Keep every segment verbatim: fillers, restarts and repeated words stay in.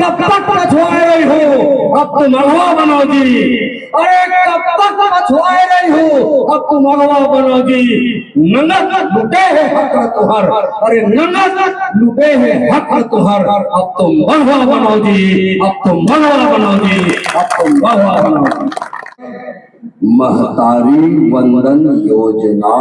कब तक पछुआए रही हो, अब तुम अगवा बनो जी। अरे, कब तक पछुआए रही हो, अब तुम अगवा बनो जी। नंगत लुटे हे हक तुहर, अरे, नंगत लुटे हे हक तुहर, अब तुम बढ़वा बनो जी, अब तुम बढ़वा बनो जी, अब तुम बढ़वा बनो जी। महतारी वंदन योजना।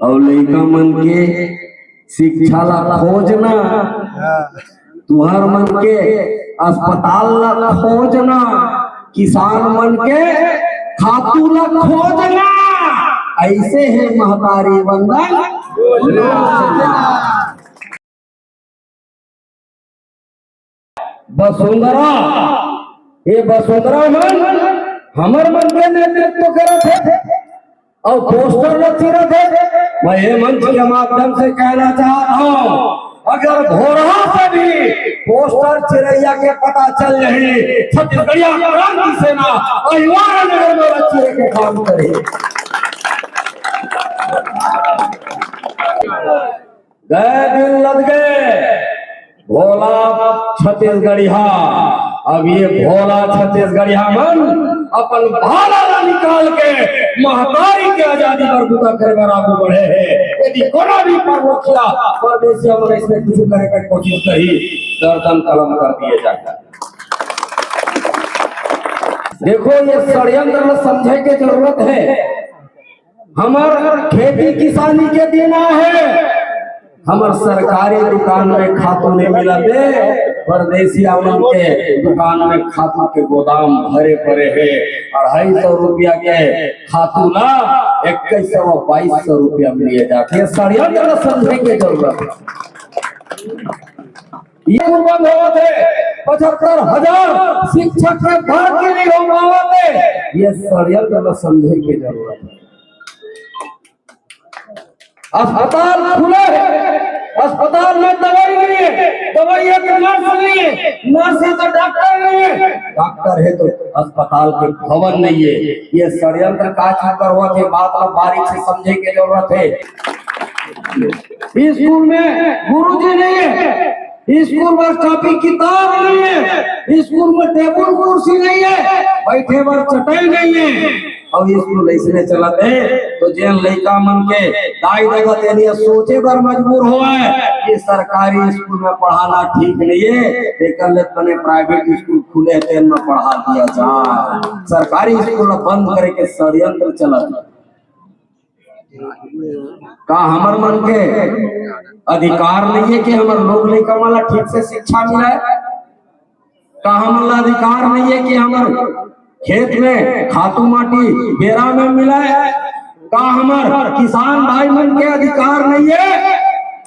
अउ लइका मन के शिक्षा ला खोजना, तुहर मन के अस्पताल ला खोजना, किसान मन के खातू ला खोजना, अइसे हे महतारी वंदन। बसुंधरा, ये बसुंधरा मन हमर मन के नेतृत्व करत हे अउ पोस्टर ल चिरत हे। मैं ये मंच के माध्यम से कहना चाहत हूँ, अगर भोरहा से भी पोस्टर चिरैया के पता चल जाही, छत्तीसगढ़िया क्रांति सेना अहिवारा नगर में चिरे के काम करही। गए दिन लद गए भोला छत्तीसगढ़िया। अब ये भोला छत्तीसगढ़िया मन अपन भाला ला निकाल के महतारी के आजादी बर बुता करे बर आगू बढ़े हे। यदि कोनो भी परलोकिया परदेसिया मन इसमें कुछ करे के कोशिश करही, गर्दन कलम कर दिए जाए। देखो, ये षड्यंत्र ला समझे के जरूरत हे। हमर खेती किसानी के दिन आहे, हमर सरकारी दुकान में खातू नहीं मिलत हे, परदेसिया मन के दुकान में खातू के गोदाम भरे पड़े हे। अढ़ाई सौ रुपया के खातू ला इक्कीस सौ, बाईस सौ रुपया में लिए जाथे। षड्यंत्र ला समझे के जरूरत हे। ये कुल बंद होवत हे, पचहत्तर हजार शिक्षक के भर्ती नहीं हो पावत हे। ये षड्यंत्र ला समझे के जरूरत हे। अस्पताल खुले हे, अस्पताल में दवाई नहीं हे, दवाई हे तो नर्स नहीं हे, नर्स हे तो डॉक्टर नहीं हे, डॉक्टर हे तो अस्पताल के भवन नहीं हे। ये षड्यंत्र का चक्कर हुआ के बात ला बारीक से समझे के जरूरत हे। स्कूल में गुरुजी नहीं हे, स्कूल में कॉपी किताब नहीं हे, स्कूल में टेबुल कुर्सी नहीं हे, बैठे बर चटाई नहीं हे, अउ स्कूल अइसने चलत हे। तो जेन लइका मन के दाई ददा तेन ये सोचे बर मजबूर होवय कि सरकारी स्कूल में पढ़ाना ठीक नहीं हे, एकर ले बने प्राइवेट स्कूल खुले हे, तेन में पढ़ा दिया जाए। सरकारी स्कूल ला बंद करे के षड्यंत्र चलत हे। का हमर मन के अधिकार नहीं हे कि हमर लोग लइका मन ला ठीक से शिक्षा मिले? का हमन ला अधिकार नहीं हे कि हमर खेत में खातू माटी बेरा में मिले? का हमर किसान भाई मन के अधिकार नहीं हे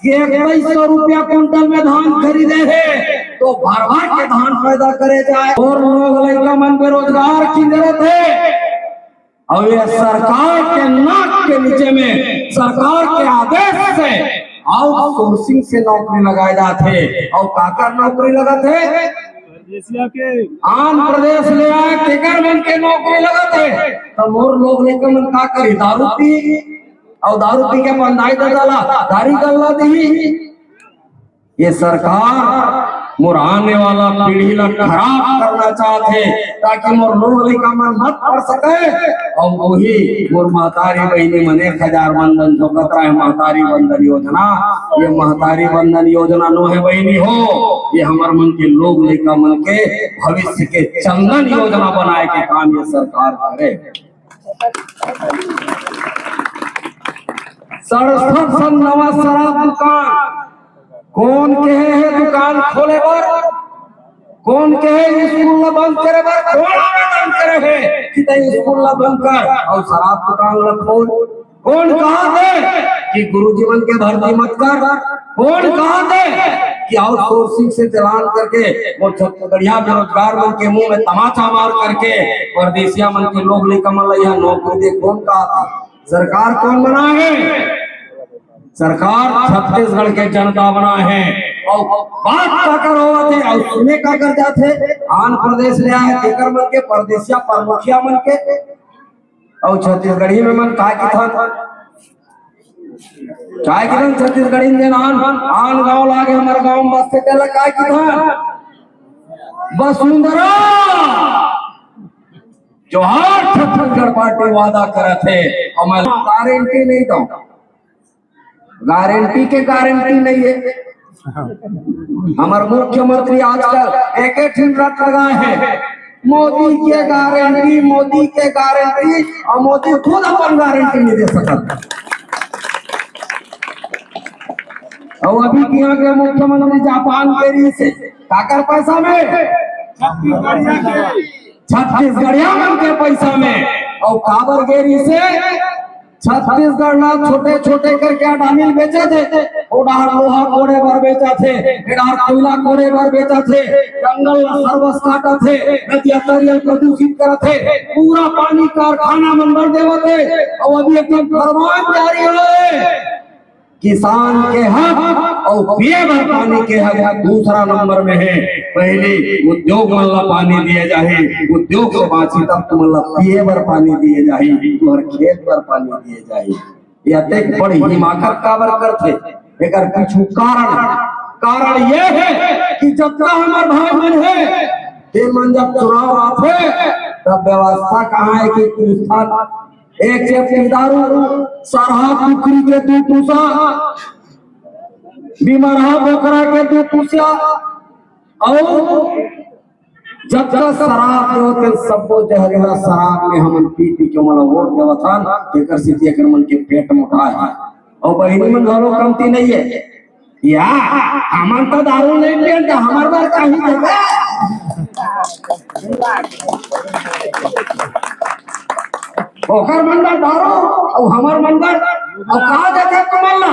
कि इक्कीस सौ रुपया कुंटल में धान खरीदे हे तो भर भर के धान पैदा करे जाए? अउ लोग लइका मन बेरोजगार किंजरत हे। अउ ये सरकार के नाक के नीचे में सरकार के आदेश से आउटसोर्सिंग से नौकरी लगाए जाथे। अउ काकर नौकरी लगत हे? परदेसिया के। आंध्र प्रदेश ले आए, तेकर मन के नौकरी लगत हे। त मोर लोग लइका मन का करी? दारू पी, अउ दारू पी के अपन दाई ददा ला दारी गल्ला दिही। ये सरकार मोर आने वाला पीढ़ी ला खराब करना चाहत हे, ताकि मोर लोग लइका मन मत पढ़ सके। अउ वही मोर महतारी बहिनी मन एक हजार वंदन झोंकत रहे, महतारी वंदन योजना। ये महतारी वंदन योजना नो हे बहिनी हो, ये हमर मन के लोग लइका मन के भविष्य के चंदन योजना बनाए के काम ये सरकार करे। सड़सठ सन नवा शराब दुकान, कोन कहे हे दुकान खोले बर? कोन कहे स्कूल ला बंद करे बर? कोन आवेदन करे हे कि तैं स्कूल ला बंद कर अउ शराब दुकान ला खोल? कोन कहत हे कि गुरुजी मन के भर्ती मत कर? कोन कहत हे कि आउटसोर्सिंग से चलान करके अउ छत्तीसगढ़िया बेरोजगार मन के मुंह में तमाचा मार करके परदेसिया मन के लोग लइका मन ला इहाँ नौकरी दे? कोन कहत हे? सरकार कोन बनाए हे? सरकार छत्तीसगढ़ के जनता बनाए हे। अउ बात काकर होवत हे अउ सुने काकर जात हे? आंध्र प्रदेश ले आए तेकर मन के, परदेसिया परलोकिया मन के। अउ छत्तीसगढ़ी में मन का किथन? काय किधन छत्तीसगढ़ी में आन, आन गांव लागे, हमर गांव में बसथे, तेला काय किधन? वसुंधरा। जोहार छत्तीसगढ़ पार्टी वादा करत हे, अउ मैं गारंटी नहीं दंव, गारंटी के गारंटी नहीं हे। हमर मुख्यमंत्री आजकल एक एक ठिन रट लगाए हे, मोदी के गारंटी, मोदी के गारंटी, अउ मोदी खुद अपन गारंटी नहीं दे सकत। अउ अभी किहाँ के मुख्यमंत्री जापान गे रिहिसे, काकर पैसा में? छत्तीसगढ़िया मन के पैसा में। अउ काबर गे रिहिसे? छत्तीसगढ़ ला छोटे छोटे करके अडानी ल बेचथे, ओ डहर लोहा कोड़े बर बेचथे, ए डहर कोयला कोड़े बर बेचथे, जंगल ला सर्वस काटथे, नदिया तरिया प्रदूषित करथे, पूरा पानी कारखाना मन बर देवथे। अउ अभी एकदम फरमान जारी हे, किसान के हक अउ पिए बर पानी के हक दूसरा नंबर में हे। पहली उद्योग मन ला पानी दिए जाही, उद्योग से बांची तब तुमन ला पिए बर पानी दिए जाही, तुहर खेत बर पानी दिए जाही। ये अतेक बड़ी हिमाकत काबर करथे? एकर पीछू कारण हे। कारण ये हे कि जतका हमर भाई मन हे, ते मन जब चुनाव आथे, तब व्यवस्था कहाँ हे कि पूछथन, एक जेब के दारू, सरहा कुकरी के दू टूसा, बिमरहा बोकरा के दू टूसा, अउ जतका शराब देवत हे, सब्बो जहरीला शराब में हमन पी पी के ओमन ला वोट देवत हन, तेकर सेती एकर मन के पेट मोटा हे। अउ बहिनी मन घलो कमती नहीं हे। या, हमन तो दारू नहीं पियन, त हमर बर काहे देबे? ओकर मन बर दारू, अउ हमर मन बर, अउ का देथे तुमन ला?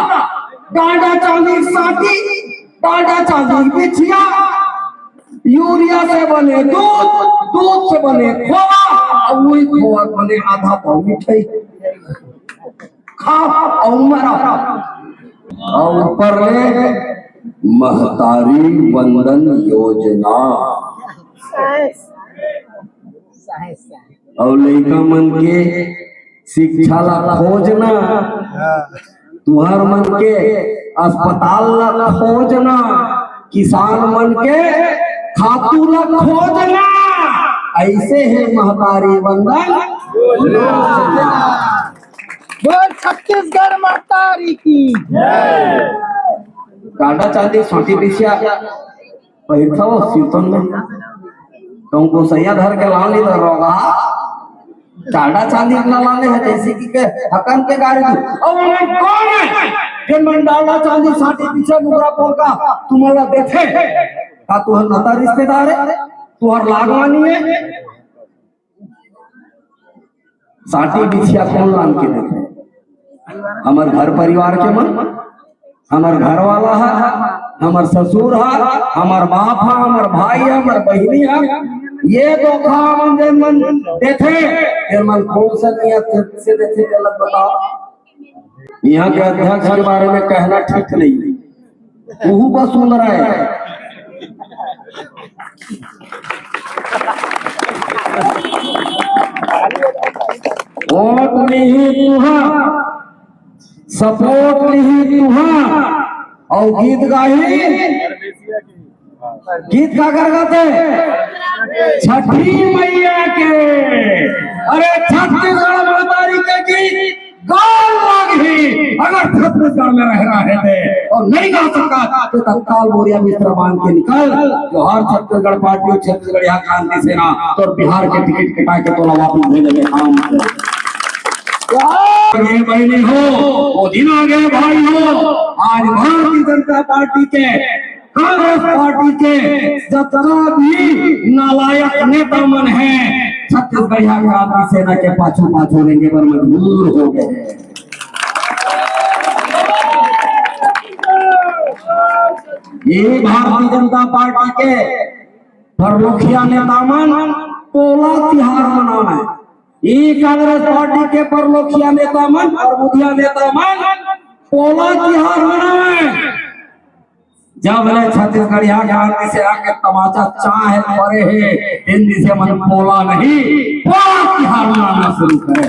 डांडा चांदी साटी, डांडा चांदी बिछिया, यूरिया से बने दूध, दूध से बने खोवा, अउ वही खोवा बने आधा पाव मिठाई। खा अउ मरा। अउ ऊपर ले महतारी वंदन योजना। अउ लइका मन के शिक्षा ला खोजना, तुहर मन के अस्पताल ला खोजना, किसान मन के खातू ला खोजना, अइसे हे महतारी वंदन। बोल छत्तीसगढ़ महतारी की। डांडा चांदी साटी बिछिया पहिरथव सिरतोन में। कहूँ गोसैया धर के लान ली त रोगा। डांडा चांदी इतना लाने हे, जैसे कि के हकन के गाड़ी दू। अब ओमन कौन हे? जेन मन डांडा चांदी साटी बिछिया नुकरा पोलका तुमन ला देथे। का तुहर नाता रिश्तेदार हे? तुहर लागवानी हे? साटी बिछिया कौन लान के देथे? हमर घर परिवार के मन, हमर घर वाला हे, हमर ससुर हे, हमर बाप हे, हमर भाई हे, हमर बहिनी हे। ये धोखा मन जेन मन देथे, ये मन कौन सा नियत से देथे, गलत बताओ। यहाँ के अध्यक्ष के बारे में कहना ठीक नहीं। उहू बस सुन रहा है। वोट लिही तुहा, सपोर्ट लिही तुहा, अउ गीत गाही। गीत काकर गाथे? छठी मैया के। अरे छत्तीसगढ़ महतारी के गीत गान लागही, अगर छत्तीसगढ़ में रहना हे ते, अउ नहीं गा सकत ते तत्काल बोरिया बिस्तरा बांध के निकल। जोहार छत्तीसगढ़ पार्टी अउ छत्तीसगढ़िया क्रांति सेना, तोर बिहार के टिकट कटा के तोला वापस भेजे के काम। ये बहिनी हो, वो दिन आ गए भाई हो, आज भारतीय जनता पार्टी के कांग्रेस पार्टी के जतना भी नालायक नेता मन हे, छत्तीसगढ़िया क्रांति सेना के पाछू पाछू रेंगे बर मजबूर हो गए। ये भारतीय जनता पार्टी के परलोखिया नेता मन पोला तिहार मनावे, ये कांग्रेस पार्टी के परलोखिया नेता मन, परबुधिया नेता मन पोला तिहार मनावे। जब ले छत्तीसगढ़िया क्रांति सेना के तमाचा चाहे परे हे, दिन दिसे मन पोला नहीं, पोला तिहार मनाना शुरू करे।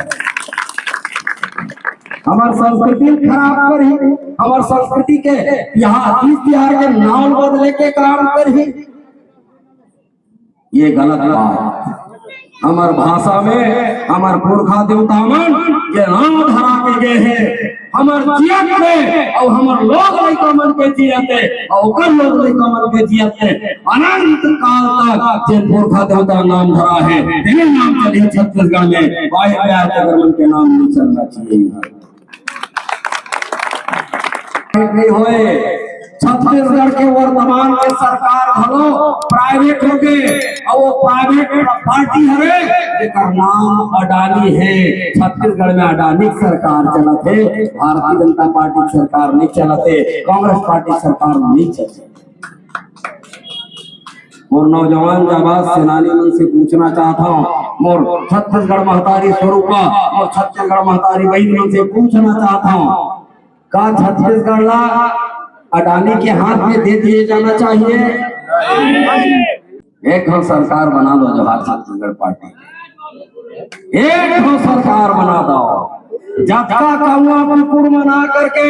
हमर संस्कृति खराब करही, हमर संस्कृति के यहाँ तीज तिहार के नाम बदले के काम करही। ये गलत बात। हमर भाषा में हमर पुरखा देवता मन के नाम धरा के गए हे, हमर जियत में अउ हमर लोग लइका मन के जियत हे अउ ओकर लोग लइका मन के जियत हे, अनंत काल तक जे पुरखा देवता नाम धरा हे, तेने नाम चलही छत्तीसगढ़ में। बाहर के आदमी मन के नाम नहीं चलना चाहिए। नहीं होए। छत्तीसगढ़ के वर्तमान के सरकार घलो प्राइवेट हो गए अउ वो प्राइवेट पार्टी हरे जेकर नाम अडानी हे। छत्तीसगढ़ में अडानी के सरकार चलत हे, भारतीय जनता पार्टी के सरकार नहीं चलत हे, कांग्रेस पार्टी के सरकार नहीं चलत हे। मोर नौजवान जाबाज सेनानी मन से पूछना चाहत हूँ, मोर छत्तीसगढ़ महतारी स्वरूपा, मोर छत्तीसगढ़ महतारी बहिन मन से पूछना चाहत हूँ, का छत्तीसगढ़ ला अडानी के हाथ में दे दिए जाना चाहिए? एक ठो सरकार बना दो जोहार छत्तीसगढ़ पार्टी, एक ठो सरकार बना दो। जतका कौआ कुकुर मना करके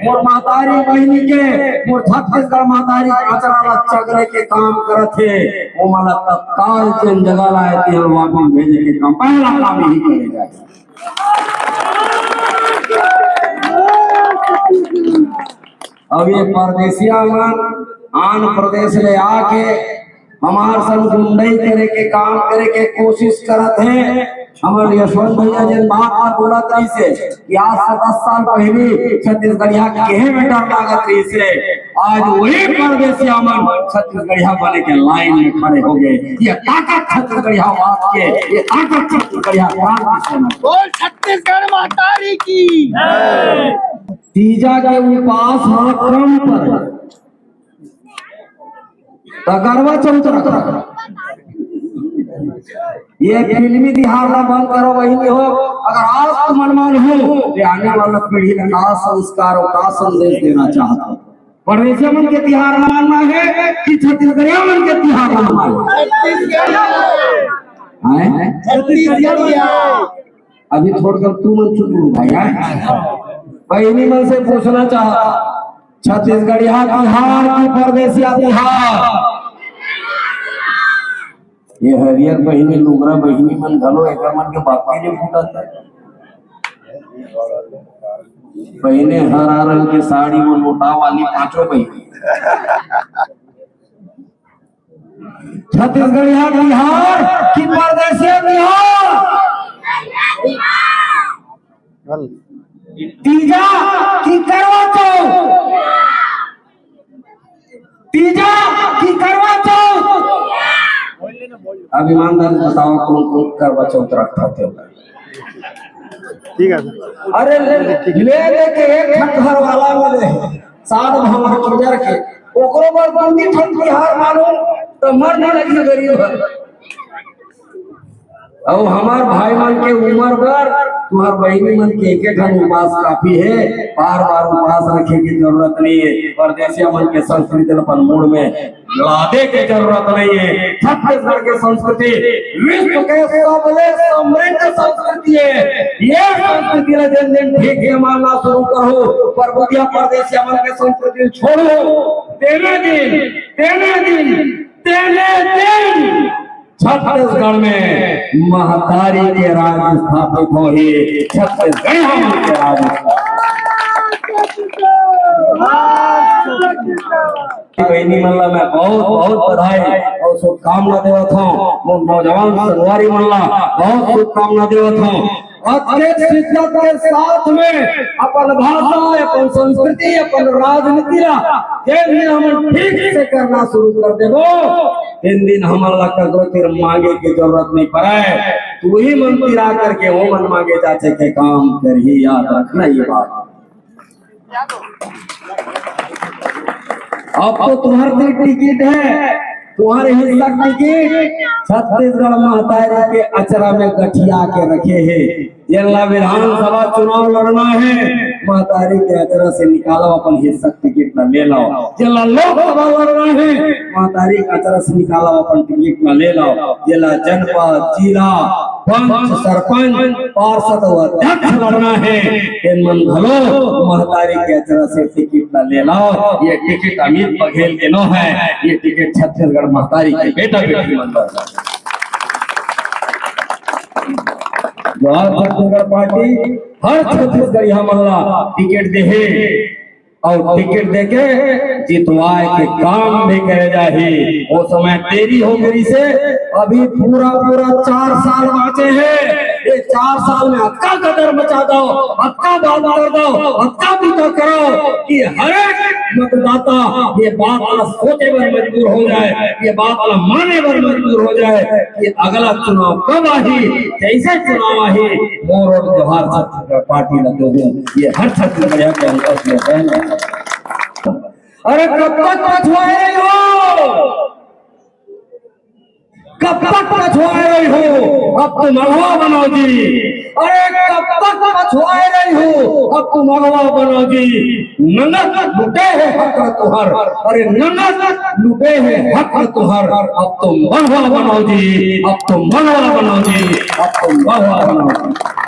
मोर महतारी बहिनी के, मोर छत्तीसगढ़ महतारी के अचरा ला चगले के काम करत हे, ओमन ला तत्काल जेन जगह ला हे, तेन वापस भेजे के काम, पहला काम यही करे जाए। अब ये परदेसिया मन आन प्रदेश ले आके हमार संग गुंडई करे के काम करे के कोशिश करत हे। हमर यशवंत भैया जेन बात ला बोलत रहिस हे कि आज से दस साल पहले छत्तीसगढ़िया केहे में डर लागत रहिस हे, आज वही परदेसिया मन छत्तीसगढ़िया बने के लाइन में खड़े हो गए। ये ताकत छत्तीसगढ़िया बात के, ये ताकत छत्तीसगढ़िया क्रांति सेना। बोल छत्तीसगढ़ महतारी की। तीजा के उपास ह कम पर त करवा चौथ रखा। ये फिल्मी तिहार ला बंद करो, वही में हो। अगर आज तुम मनमान हो, ये आने वाला पीढ़ी ला का संस्कार अउ का संदेश देना चाहत हो? परदेसिया मन के तिहार ला मानना हे कि छत्तीसगढ़िया मन के तिहार ला मानना हे? हैं? छत्तीसगढ़िया। अभी थोड़ा कर तू मन चुप रहो भाई, हैं? बहिनी मन से पूछना चाहत, छत्तीसगढ़िया तिहार कि परदेसिया तिहार? ये हरियर बहिनी, लुगरा बहिनी मन घलो एकर मन के बात के नहीं फूटत हे। बहिने हरा रंग के साड़ी, वो लोटा वाली पांचों बहिनी। छत्तीसगढ़िया तिहार कि परदेसिया तिहार? तीजा कि करवा चौथ? तीजा कि करवा चौथ? अब ईमानदारी बताओ, कौन कौन करवा चौथ रखत हे? ठीक है सर। अरे ले, ले, ले के एक ठन घर वाला मिले, सात भाव गुजर के, ओकरो बर दू तीन ठन तिहार मानो, तो मर न लगी गरीब हर। अउ हमार भाई मन के उमर बर, तुम्हार बहिनी मन के एक एक ठन उपास काफी हे, बार बार उपास रखे के जरूरत नहीं हे। परदेसिया मन के संस्कृति ल अपन मूड़ में लादे के जरूरत नहीं हे। छत्तीसगढ़ के संस्कृति विश्व के सबले समृद्ध संस्कृति हे। ये संस्कृति ला जेन दिन ठीक से मानना शुरू करहू, परबुधिया परदेसिया मन के संस्कृति छोड़हू, तेने दिन, तेने दिन, तेने दिन छत्तीसगढ़ में महतारी के राज स्थापित होही, छत्तीसगढ़ हमन के राज स्थापित। बहिनी मन ला मैं बहुत, बहुत बधाई अउ शुभकामना देवत हूँ। मोर नौजवान संगवारी मन ला बहुत शुभकामना देवत हूँ। अतेक शिद्दत के साथ में अपन भाषा, अपन संस्कृति, अपन राजनीति ला जेन दिन हमन ठीक से करना शुरू कर देबो, तेन दिन हमन ला ककरो तीर मांगे के जरूरत नहीं पड़े। तू ही मन तीर आ करके वो मन मांगे जाचे के काम करही, याद रखना ये बात। अब तो तुम्हारे लिए टिकट है, तुम्हारे हिस्सा टिकट छत्तीसगढ़ महतारी के अचरा में गठिया के रखे हे। जेन ला विधानसभा चुनाव लड़ना हे, महतारी के अचरा से निकालो अपन हिस्सा, टिकट ला ले लाओ। जेला लोकसभा लड़ना हे, महतारी के अचरा से निकालो अपन टिकट ला ले लाओ। जेला जनपद, जिला, पंच, सरपंच, पार्षद अउ अध्यक्ष लड़ना हे, तेन मन घलो महतारी के अचरा से टिकट ला ले लाओ। ये टिकट अमित बघेल के नो हे, ये टिकट छत्तीसगढ़ महतारी के बेटा बेटी मन बर। जोहार छत्तीसगढ़ पार्टी हर छत्तीसगढ़िया मन ला टिकट देहे अउ टिकट देके जितवाए के काम भी करे जाही। वो समय देरी हो गई से अभी पूरा पूरा चार साल बाँचे हे। ये चार साल में अतका गदर मचा दो, अतका बात कर दो, अतका बूता करो कि हर एक मतदाता ये बात ला सोचे बर मजबूर हो जाए, ये बात ला माने बर मजबूर हो जाए कि अगला चुनाव कब आही, कैसे चुनाव आही। मोर अउ जोहार छत्तीसगढ़ पार्टी ला देहूं, ये हर छत्तीसगढ़िया के अंदर में है। अरे कब तक पछुआए रही हो, कब तक पछुआए रही हो, अब तुम अगवा बनाओ जी। अरे कब तक पछुआए रही हो, अब तुम अगवा बनाओ जी। नंगत लुटे हे हक तुहर, अरे नंगत लुटे हे हक तुहर, अब तुम बढ़वा बनाओ जी, अब तुम बढ़वा बनाओ जी, अब तुम बढ़वा बनाओ जी।